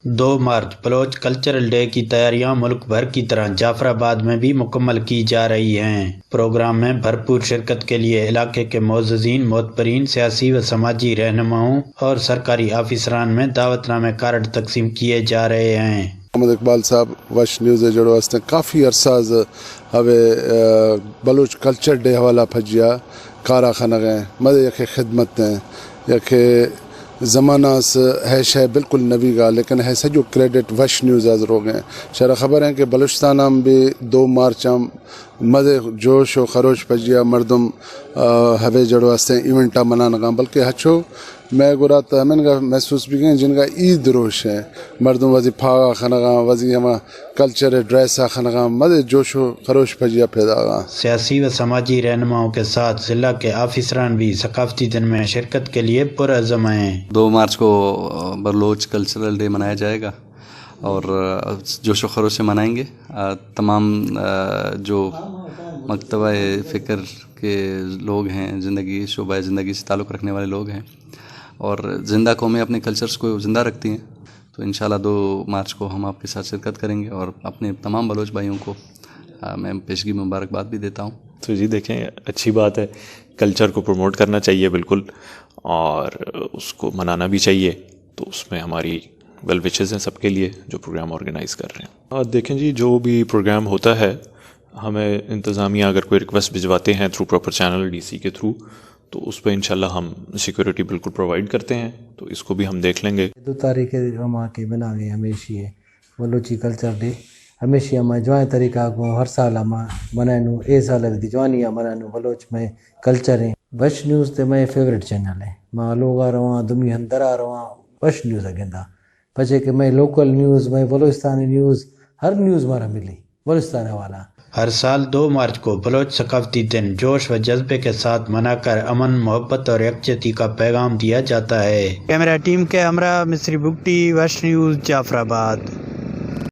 دو مارچ Baloch cultural day کی تیاریاں ملک بھر کی طرح جعفر آباد میں بھی مکمل کی جا رہی ہیں۔ پروگرام میں بھرپور شرکت کے لیے علاقے کے معززین، معتبرین، سیاسی و سماجی رہنماؤں اور سرکاری آفیسران میں دعوت نامے کارڈ تقسیم کیے جا رہے ہیں۔ محمد اقبال صاحب، وش نیوز ءِ جوڑ واستہ کافی عرصہ از اوے، آ، بلوچ کلچر ڈے حوالہ پجیا کارا خنغ ہیں، مدے یکے خدمت ہیں، یکے زمانہ اس ہے شے بالکل نوی گا، لیکن ہے سجو کریڈٹ وش نیوز از روگ ہیں۔ شرا خبر ہیں کہ بلوچستان ہم بھی دو مارچ ہم مدے جوش و خروش پجیا مردم، آ، ہوے جڑ واسطے ایونٹا منانگاں، بلکہ ہچو میں گرا تہ ہمنگا محسوس بھی گئے جنگا عید روش ہے، مردم وزی پھاگا خنگاں، وزی ہما کلچر ڈریسا خنگاں، مدے جوش و خروش پجیا پیدا گا۔ سیاسی و سماجی رہنماؤں کے ساتھ ضلع کے آفیسران بھی ثقافتی دن میں شرکت کے لیے پرعزم ہیں۔ دو مارچ کو، آ، بلوچ کلچرل ڈے منایا جائے گا اور، آ، جوش و خروش سے منائیں گے۔ آ، تمام، آ، جو مکتبہ فکر کے لوگ ہیں، زندگی، شعبہ زندگی سے تعلق رکھنے والے لوگ ہیں اور زندہ قومیں اپنے کلچرز کو زندہ رکھتی ہیں، تو انشاءاللہ دو مارچ کو ہم آپ کے ساتھ شرکت کریں گے اور اپنے تمام بلوچ بھائیوں کو، آ، میں پیشگی مبارکباد بھی دیتا ہوں۔ تو جی دیکھیں، اچھی بات ہے، کلچر کو پروموٹ کرنا چاہیے بالکل، اور اس کو منانا بھی چاہیے۔ تو اس میں ہماری ویل وشز ہیں سب کے لیے جو پروگرام آرگنائز کر رہے ہیں۔ اور دیکھیں جی، جو بھی پروگرام ہوتا ہے، ہمیں انتظامیہ اگر کوئی ریکویسٹ بھجواتے ہیں through proper channel, D C کے تھرو، تو اس پہ انشاءاللہ ہم سیکیورٹی بالکل پرووائڈ کرتے ہیں، تو اس کو بھی ہم دیکھ لیں گے۔ دو تاریخ ہما کہ بناویں ہمیشی ہے بلوچی کلچر ڈے، ہمیشی ہما جوائیں طریقہ کو ہر سال ہما منائنو، اے سال بھی جوانی ہم منائنو، بلوچ میں کلچر ہیں۔ وش نیوز تے میں فیورٹ چینل ہے، ما لوگا رواں، دمی ہندرا رواں، وش نیوز گندا، پچے کہ میں لوکل نیوز، میں بلوچستانی نیوز، ہر نیوز مارا ملی بلوچستان حوالہ۔ ہر سال دو مارچ کو بلوچ ثقافتی دن جوش و جذبے کے ساتھ مناکر امن، محبت اور یکجہتی کا پیغام دیا جاتا ہے۔ کیمرہ ٹیم کے ہمراہ مصری بگٹی، وش نیوز، جعفر آباد۔